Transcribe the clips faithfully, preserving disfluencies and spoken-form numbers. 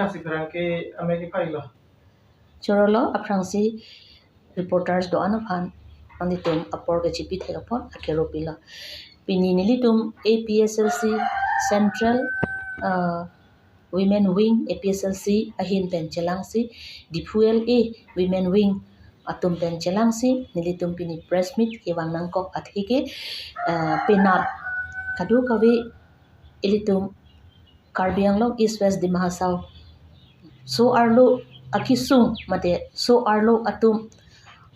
Aphrangsi pherangke amei kephailo. Choro lo, aphrangsi reporters do-an aphan nanglitum apor kechipithek apot akero pilo. Pini nelitum A P S L C Central, uh, Women Wing, A P S L C ahin pen chelangsi, Diphu L A Women Wing atum pen chelangsi nelitum pini press meet kevang nangkok atheke, uh, penap kadokave ilitum Karbi Anglong East West Dima Hasao so-arlo akesung mate so-arlo atum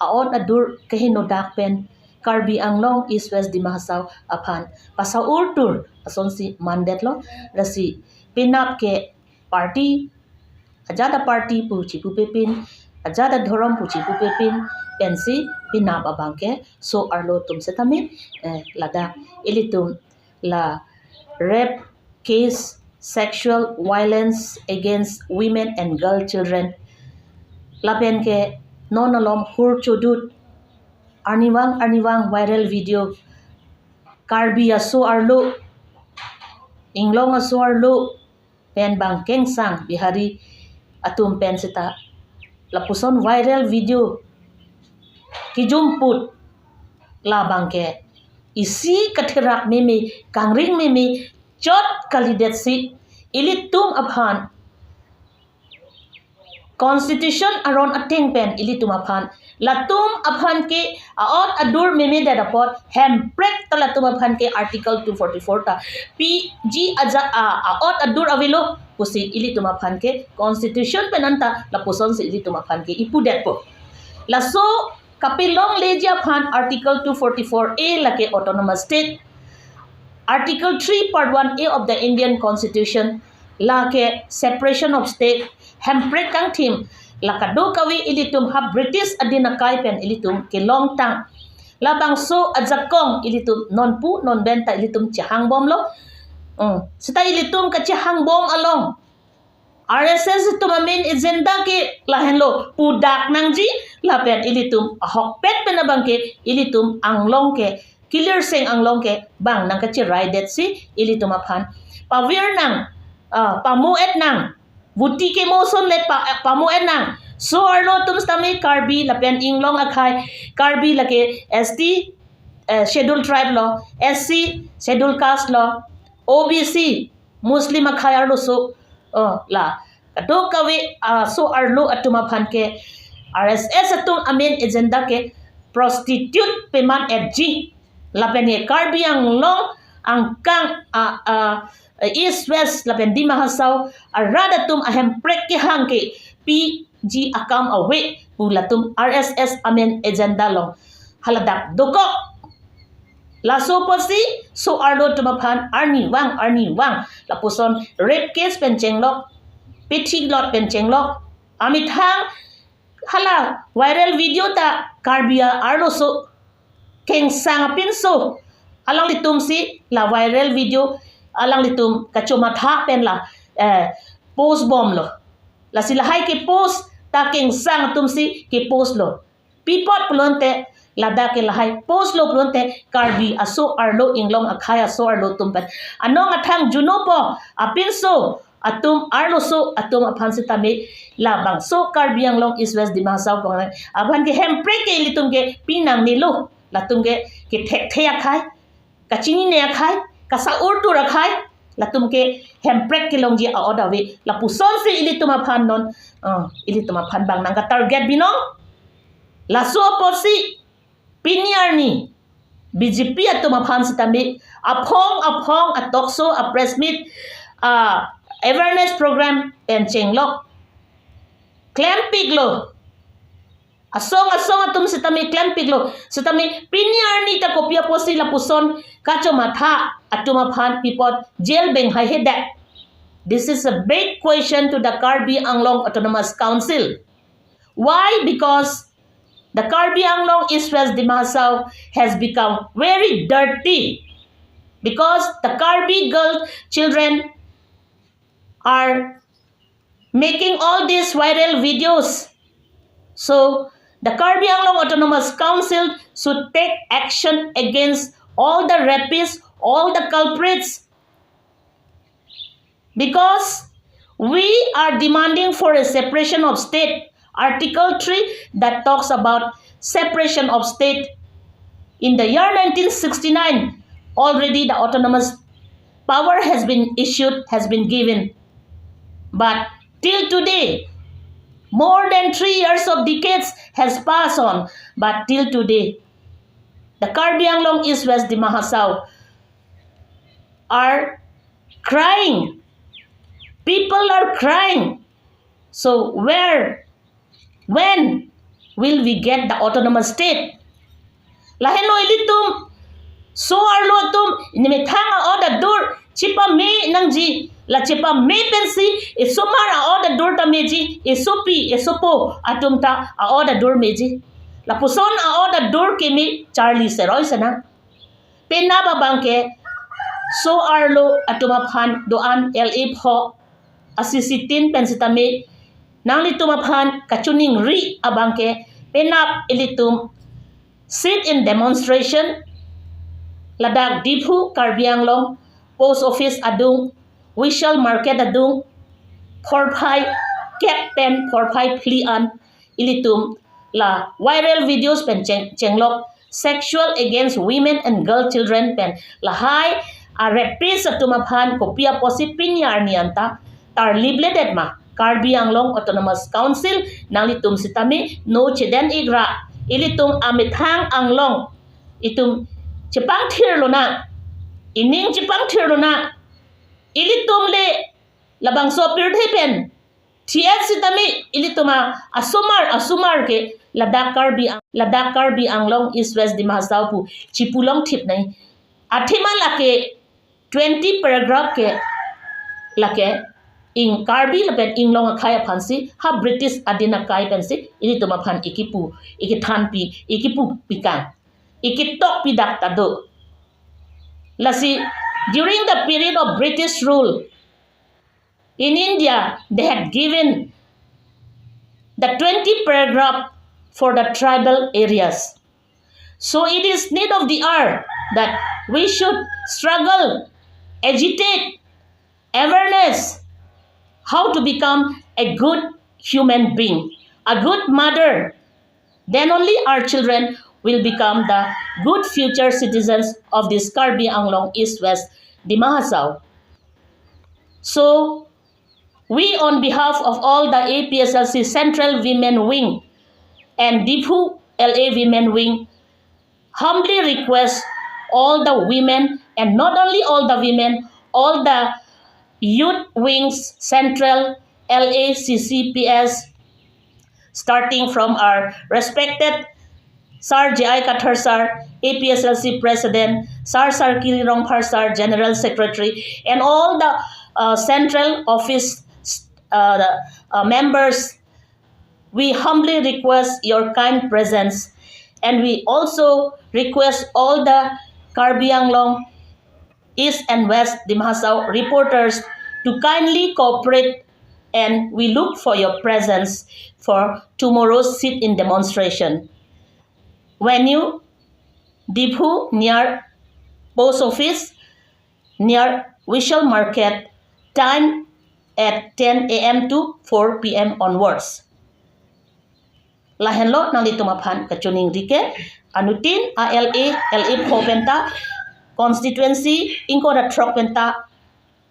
a-ot adur kehenodak pen Karbi Anglong East West Dima Hasao aphan pasa-urtur asonsi mandetlo. Lasi penap ke party, ajat a-party pu chipupepin, ajat adhorom pu chipupepin pensi penap abang ke so-arlo atum setame, eh, ladak ilitum la rape case, sexual violence against women and girl children, lapen ke non alom hur chodut, arnivang arnivang viral video, Karbi aso-arlo, Inglong aso-arlo pen bang kengsang Bihari atum pen seta lapuson viral video kejumput labang ke isi katherak meme, kangring meme chot kalidetsi ilitum aphan constitution aron ateng pen ilitum aphan, latum aphan ke a-ot adur memedet apot Hemprek ta latum aphan ke Article two forty-four ta piji aja a, a-ot adur avelo pusi ilitum aphan ke constitution pen anta lapusonsi ilitum aphan ke ipudetpo. Laso kapelongleji aphan Article two forty-four A lake Autonomous State, Article three Part one A of the Indian Constitution lake separation of state, Hemprek kangthim, la kadokave ilitum ha British adin akai pen ilitum kelongtang. Labangso ajakong ilitum nonpu nonben ta ilitum chehangbomlo. Hmm. Seta ilitum kachehangbom along R S S atum amen agenda ke lahenlo pudak nangji, lapen ilitum ahokpet pen abang ke ilitum Anglong ke, Kilirseng Anglong ke bang nangkacheraidetsi ilitum aphan pavir nang, ah, pamu-et nang, vuti kemo ason le pa, pamu-et nang. So-arlo atum setame Karbi lapen Inglong akhei, Karbi lake S T, eh, Schedule Tribe lo, S C, Schedule Caste lo, O B C, Muslim akhei arloso, oh, la kadokave, ah, so-arlo atum aphan ke R S S atum amen agenda ke prostitute peman-etji. Lapen ke Karbi Anglong angkang, ah, ah, East West lapen Dima Hasao arat atum a-Hemprek kehang ke piji akam ave pu latum R S S amen agenda along haladak dokok. Laso apotsi so-arlo atum aphan arnivang arnivang lapuson rape case pen chenglok, pethilot pen chenglok, amethang hala viral video ta Karbi arloso kengsang apinso alanglitumsi la viral video alanglitum kachomatha pen la, eh, post bomlo. Lasi lahai kepost ta kengsang atumsi kepostlo. Pi apot pulote ladak ke lahai postlo pulote Karbi aso-arlo, Inglong akhei aso-arlo atum pen anong athang junopo apinso atum arloso atum aphan setame labangso Karbi Anglong East West Dima Hasao pang aphan ke Hemprek ke ilitum ke pinangnelo, latum ke kethekthe akhei, kachinine akhei, kasa-urtur akhei, latum ke Hemprek kelongji a-ot ave, lapusonsi ilitum aphan non, ah, ilitum aphan bang nangka-target binong. Laso apotsi pini arni B J P atum aphan setame aphong aphong a-talk show, a-press meet, a-awareness program pen chenglok, klempiklo. Asong asong atum setame klempiklo. Setame pini arni ta kopi apotsi lapuson kachomatha atum aphan pi apot jail beng haihedet? This is a big question to the Karbi Anglong Autonomous Council. Why? Because the Karbi Anglong East West Dima Hasao has become very dirty. Because the Karbi girl children are making all these viral videos. So, the Karbi Anglong Autonomous Council should take action against all the rapists, all the culprits. Because We are demanding for a separation of state. Article three that talks about separation of state. In the year nineteen sixty-nine, already the autonomous power has been issued, has been given. But till today, more than three years of decades has passed on, but till today, the Karbi Anglong East West Dima Hasao are crying. People are crying. So where, when will we get the autonomous state? Lahenlo ilitum, so arlo atum, nemethang a-ot adur chepame nangji, la chepame pensi, esomar a-ot adur ta meji, esopi, esopo atum ta a-ot adur meji. Lapuson a-ot adur keme charli seroi senang. Penap abangke, so arlo atum aphan do-an L A pho a-C C tin pen sitame, nanglitum aphan kachiningri abangke, penap ilitum sit-in demonstration ladak Diphu Karbi Anglong Post Office adung, Vishal Market adung, phorphai kep pen phorphai phli an ilitum la viral videos pen cheng, chenglok sexual against women and girl children pen lahai a-rapist atum aphan kopi apotsi pini arni anta tarlip ledet ma? Karbi Anglong Autonomous Council nanglitum sitame no chedon ikra. Ilitum amethang anglong itum chepangthir lonang, ining chepangthir lonang. Ilitum le labangso pirthe pen thiet sitame ilitum a-, asomar, asomar ke ladak Karbi Ang-, ladak Karbi Anglong East West Dima Hasao pu chipulong thip nai. Athema lake twenty paragraph ke lake ing Karbi lapen inglong akhei aphansi, ha British adin akai pensi ilitum aphan ikipu, ikithanpi, ikipu pikang, ikitok pidak ta do. Lasi, during the period of British rule in India, they had given the twenty paragraph for the tribal areas. So it is need of the hour that we should struggle, agitate, awareness, how to become a good human being, a good mother. Then only our children will become the good future citizens of this Karbi Anglong East West Dima Hasao. So, we on behalf of all the A P H L C Central Women Wing and Diphu L A Women Wing humbly request all the women, and not only all the women, all the youth wings, Central, L A, C C P S, starting from our respected Sir J I Kathar Sir, A P H L C President, Sir Sarkiri Rongphar Sir, General Secretary, and all the, uh, central office, uh, the, uh, members, we humbly request your kind presence. And we also request all the Karbi Anglong East and West Dima Hasao reporters to kindly cooperate, and we look for your presence for tomorrow's sit-in demonstration. Venue, Diphu near post office, near Vishal Market, time at ten A M to four P M onwards. Lahenlo nanglitum aphan kachiningri ke, anuttin a-L A, L A pho penta, constituency ingkoi ra throk penta,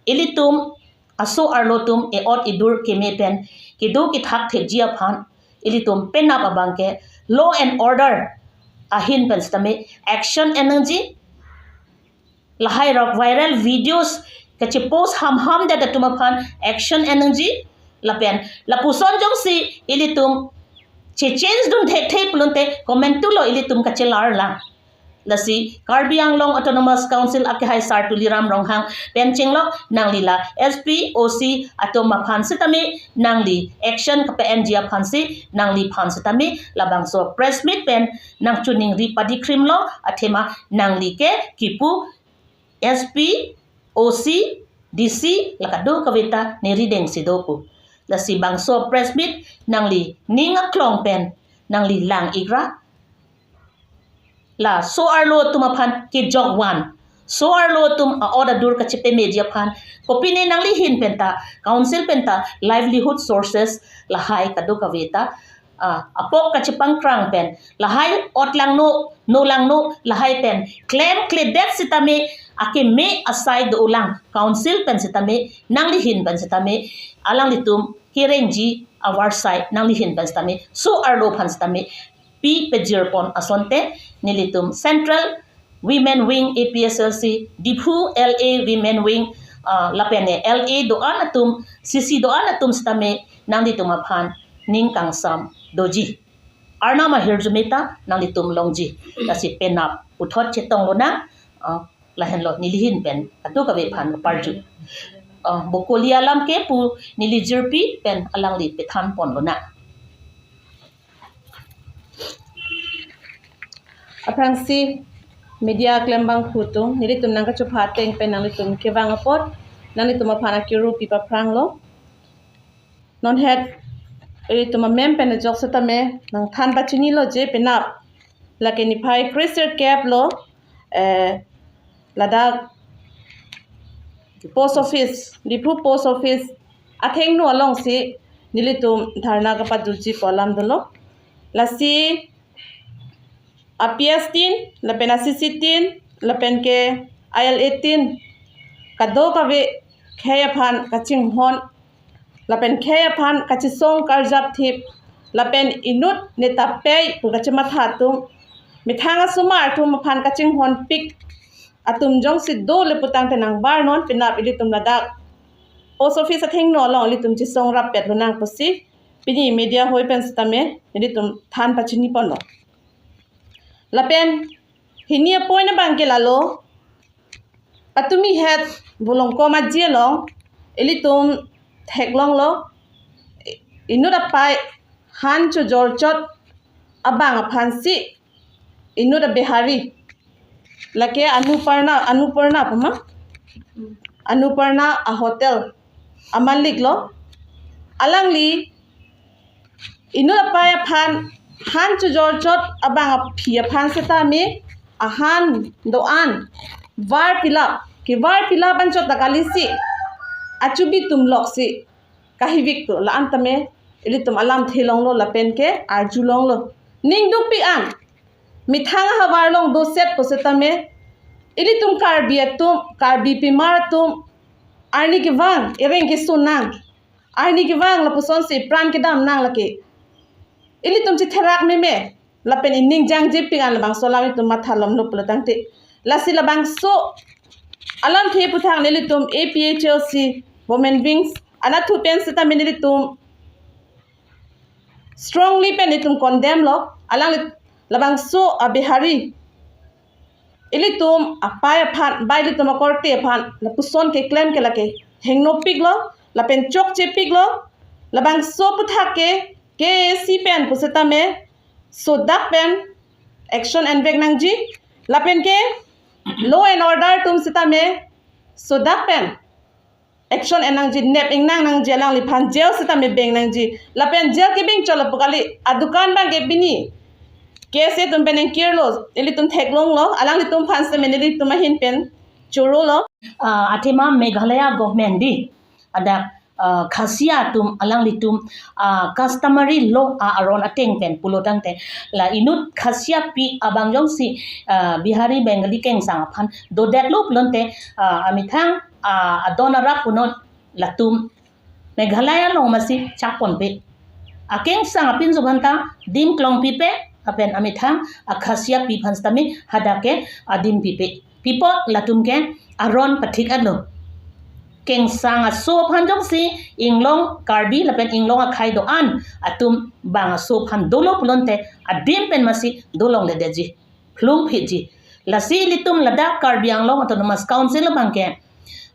ilitum aso arlo atum e-ot idur keme pen kedo kethak thekji aphan, ilitum penap abangke law and order ahin pen sitame action en nangji. Lahai rok viral videos kachipost hamham det atum aphan action en nangji. Lapen lapuson jongsi ilitum che-change dun thekthe pulote comment thulo, ilitum kachelar lang. Lasi Karbi Anglong Autonomous Council akehai Sir Tuliram Ronghang pen chenglok nangli la S P, O C atum aphan sitame nangli action kape-enji aphansi nangliphan sitame labangso press meet pen nangchiningri padikrimlo, athema nangli ke kipu S P, O C, D C, la kadokave ta neri dengsi do pu. Lasi bangso press meet nangli ning aklong pen nangli lang ikra. Laso arlo atum aphan kejok van, So-arlo atum a-ot adur kachepameji aphan, kopine nangli ahin penta, council penta livelihood sources lahai kadokave ta, ah, apok kachepangkrang pen, lahai ot langno, no langno, lahai pen klemkledet sitame, akeme asai dolang, council pen sitame, nangli ahin pen sitame, alanglitum kerengji avarsai nangli ahin pen sitame, so-arlo aphan sitame pi pejirpon asonte, nelitum Central Women Wing A P H L C, Diphu L A Women Wing, ah, lapen L A do-an atum, C C do-an atum sitame, nanglitum aphan ning kangsam doji. Arnam ahirjume ta nanglitum longji. Lasi penap puthot chetong lonang, ah, lahenlo neli ahin pen kadokave aphan parju. Ah, bo koli alam ke pu neli jirpi pen alangli pethanpon lonang. Aphrangsi media klembang phutung, nelitum nangkachopha ateng pen nanglitum kevang apot, nanglitum aphan akiru pi paphranglo. Non het, ilitum amem pen ajok setame, nangthan pachinilo je penap. Lake niphai kresirkep lo, eh, ladak post office, Diphu post office athengno alongsi nelitum dharna kapatdunji pu alam dolo. Lasi a P S tin, lapen a C C tin, lapen ke I L A tin, kadokave khei aphan kachinghon, lapen khei aphan kachesong karjap thip, lapen inut neta pei pu kachematha atum, methang asomar atum aphan kachinghonpik atum jongsi dole putangte nangbar non, penap ilitum ladak post office athengno along ilitum chesong rappet lonang pusi pini media hoi pen setame ilitum than pachiniponlo. Lapen hini a-point abang ke lalo, patumi het Volongkom Aji along ilitum theklonglo, inut apei han chojorchot abang aphansi inut a-Bihari, lake Anuparna, Anuparna puma, Anuparna a-hotel amalik lo. Alangli inut apei aphan han chojorchot abang aphi aphan setame ahan do-an var pilap, kevar pilap anchot ta kalisi achubi tum loksi kahivik pu la-an tame ilitum alamthe longlo lapen ke arjulonglo. Ning dukpik an, methang ahavar along doset pu setame ilitum Karbi atum, Karbi pimar atum, arni kevang, ereng keso nang, arni kevang lapusonsi pran kedam nang lake. Ilitum chetherak meme, lapen ining jangjepik an labangso alam itum mathalomlo pulotangte. Lasi labangso alamthe aputhak nelitum A P H L C Women Wings anatthu pen setame nelitum strongly pen itum condemn lo, alang labangso a-Bihari ilitum apei aphan, ba ilitum akorte aphan lapuson keklem ke lake hengnopiklo, lapen chokchepiklo, labangso aputhak ke K A C pen pu setame sodak pen action envek nangji, lapen ke law and order atum setame sodak pen action en nangji, nep ingnang nangji, alangliphan jail setame beng nangji, lapen jail kebeng chot lapu kali, adukan abang ke pini K S A atum pen engkirlo, ilitum theklonglo, alanglitum aphan setame nelitum ahin pen chorolo. Ah, athema Meghalaya government di, adak, ah, Khasia atum alanglitum, ah, customary law a-aron ateng pen pulotangte, la inut Khasia pi abang jongsi, ah, Bihari Bengali kengsang aphan dodetlo pulote, ah, amethang, ah, adon arap punot latum Meghalaya along masi chakponpe. Akengsang apinso aphanta dim klongpipe, lapen amethang a-Khasia pi aphan setame hadak ke adim pipe. Pi apot latum ke aron pathik-etlo. Kengsang aso aphan jongsi inglong Karbi lapen inglong akhei do-an atum bang aso aphan dolo pulote adim pen masi dolongledetji, phlungphitji. Lasi ilitum ladak Karbi Anglong Autonomous Council abang ke,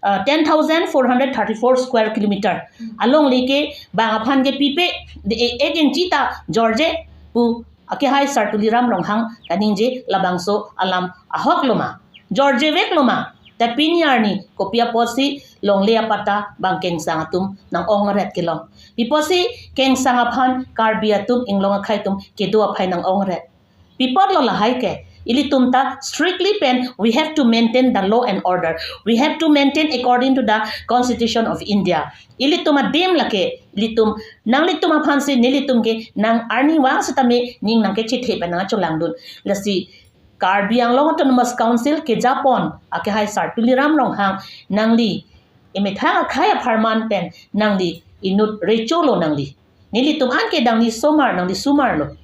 ah, ten thousand four hundred thirty-four square kilometer alongle ke bang aphan ke pipe, de e-, ek inchi ta jorje pu akehai Sar Tuliram Ronghang kaningje labangso alam ahoklo ma, jorjeveklo ma, ta pini arni kopi apotsi longle apatta bang kengsang atum nang-ongret kelong? Pi apotsi kengsang aphan Karbi atum inglong akhei atum kedo aphai nang-ongret? Pi apotlo lahai ke? Ilitum ta strictly pen, we have to maintain the law and order. We have to maintain according to the Constitution of India. Ilitum adim lake, ilitum, nanglitum aphan si nelitum ke nang arnivang sitame ning nangkechethe pen nangcholangdun. Lasi Karbi Anglong Autonomous Council kejapon akehai Sar Tuliram Ronghang, nangli emethang akhei apharman pen nangli inut recho lo nangli. Nelitum an ke dangli somar, nangli somar lo.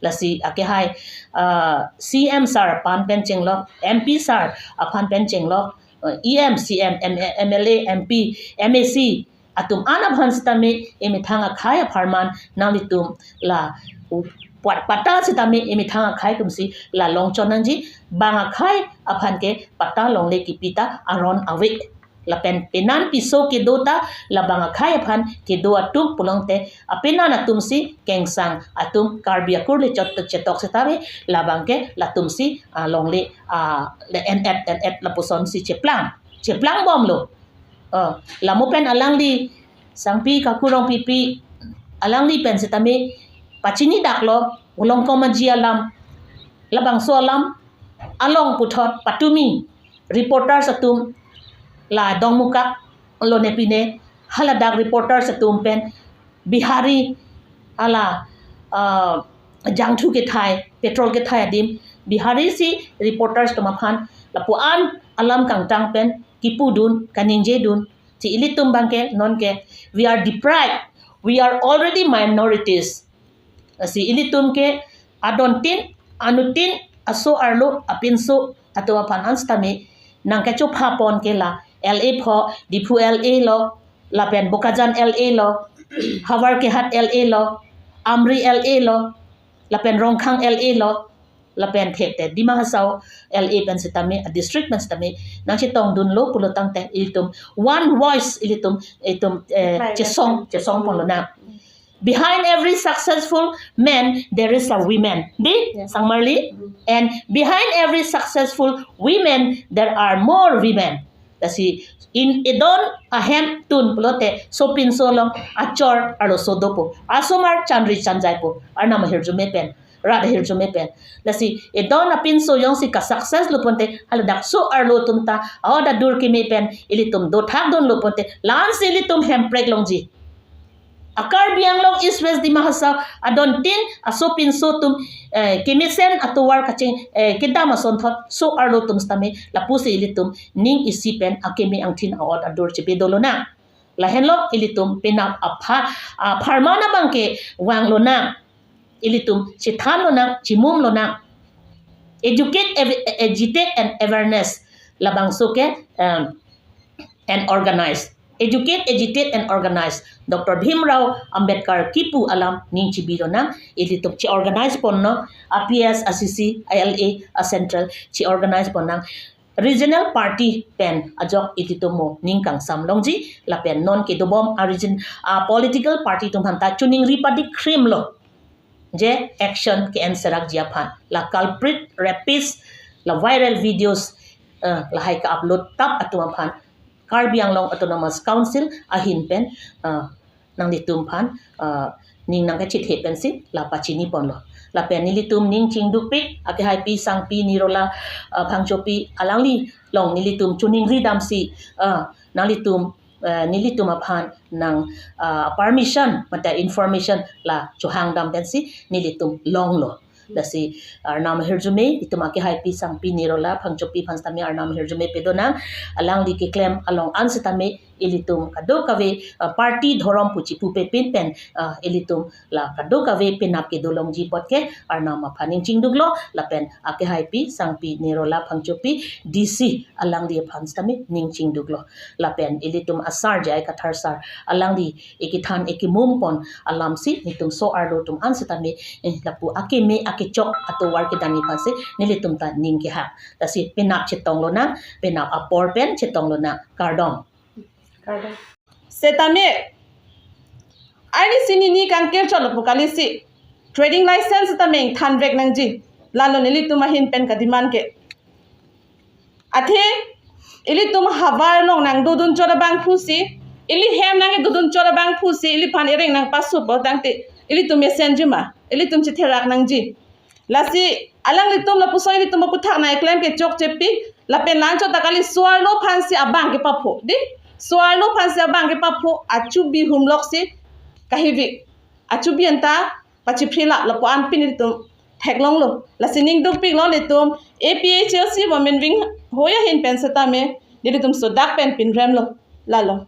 Lasi akehai, ah, C M sar aphan pen chenglok, M P sar aphan pen chenglok, ah, E M, C M, M-, M L A, M P, M A C atum an aphan sitame emethang akhei apharman nanglitum la u-, pat-, patta sitame emethang akhei atum si la longchon nangji, bang akhei aphan ke patta longle kipi ta aron ave. Lapen penan piso kedo ta labang akhei aphan kedo atum pulote apenan atum si kengsang atum Karbi akur le chot chetok setame labang ke latum si, ah, longle, ah, le en-et en-et lapuson si cheplang. Cheplang bomlo. Ah, lamu pen alangli Sangpi Kaku Rongpipi alangli pen sitame pachini daklo, Ulongkom Aji alam, labangso alam along puthot patumi reporters atum la Dongmukak lone pine haladak reporters atum pen Bihari hala, ah, jangthu kethai, petrol kethai adim, Bihari si reporters atum aphan lapu-an alam kangtang pen kipudun, kaningjedun. Si ilitum abang ke non ke, we are deprived. We are already minorities. Si ilitum ke adontin, anutin, aso arlo, apinso atum aphan an sitame nangkechopha pon ke la L A pho, Diphu L A lo, lapen Bokajan L A lo, Howraghat L A lo, Amri L A lo, lapen Rongkhang L A lo, lapen thekte Dima Hasao L A pen sitame, a district pen sitame nangchetongdunlo pulo tangte ilitum one voice ilitum, itum, eh, Right. chesong, chesong ponlonang. Behind every successful man, there is a woman. Di? Yes. Sangmarli? Mm. And behind every successful women, there are more women. Lasi in edon ahemtun pulote sopinso along achor arloso dopo. Asomar chanri chanjaipo. Arnam ahirjume pen, rat ahirjume pen. Lasi edon apinso jongsi ka-success lo ponte, haladak so arlo atum ta aot adur keme pen ilitum dothakdunlo ponte, la-an si ilitum hemprek longji. A Karbi Anglong East West Dima Hasao adontin asopinso atum, eh, kemesen atovar kaching, eh, kedam asonthot so arlo atum sitame lapusi ilitum ning isi pen akeme angthin aot adur chepe dolonang. Lahenlo ilitum penap apha, apharman abang ke vanglonang. Ilitum chethanlonang, chimumlonang. Educate, ev-, agitate and awareness. Labangso ke, um, and organize. Educate, agitate and organize. Doctor Bhimrao Ambedkar kipu alam ning chibilonang. Ilitum che-organize ponnang. A P S, a C C, a L A, a central che-organize ponnang. Regional party pen ajok ilitum mo ning kangsam longji, lapen non kedobom a region, a political party atum aphanta choningri padik krim lo. Je action ke-en serakji aphan. La culprit, rapist, la viral videos, eh, lahai ka-upload tap atum aphan Karbi Anglong Autonomous Council ahin pen, eh, nanglitum aphan, eh, ning nangkachethe pensi la pachini ponlo. Lapen nelitum ning chingdukpik, akehaipi Sangpi Nirola, eh, Phangchopi alangli along nelitum choningri damsi, eh, nanglitum, eh, nelitum aphan nang, eh, permission, mate information la chohang dam pensi nelitum longlo. Lasi arnam ahirjume, itum akehaipi Sangpi Nirola Phangchopi aphan sitame arnam ahirjume pedonang, alangli keklem along an sitame ilitum kadokave, ah, party dhorom pu chipupe pin pen, ah, ilitum la kadokave penap kedo longji apot ke arnam aphan ning chingduklo, lapen akehaipi Sangpi Nirola Phangchopi D C alangli aphan sitame ning chingduklo. Lapen ilitum asar J I Kathar sar alangli ekethan ekemum pon alamsi nelitum so arlo atum an sitame, eh, lapu akeme akechok atovar kedani aphansi nelitum ta ning kehang. Lasi penap chetonglonang, penap apor pen chetonglonang. Kardom. Kardom. Setame, arnisi nini kangkir chotlo pu kalisi trading license setame ingthanvek nangji. Lalo nelitum ahin pen ka-demand ke. Athe, ilitum havar along nangdodun chot abangphusi, ili hem nangdodun chot abangphusi, iliphan ireng nangpasupo tangte, ilitum mesenji ma, ilitum chetherak nangji. Lasi alanglitum lapuson ilitum aputhak nangkeklem ke chokchepik, lapen la-anchot ta kali, so-arlo aphansi abang kepapho, dei. So-arlo aphansi abang kepapho, achubi humlok si kahivik. Achubi anta pachiphrelap lapu-an pini ilitum theklonglo. Lasi ning dukpiklo ilitum A P H L C Women Wing hoi ahin pen setame, nelitum sodak pen pinremlo. Lalo.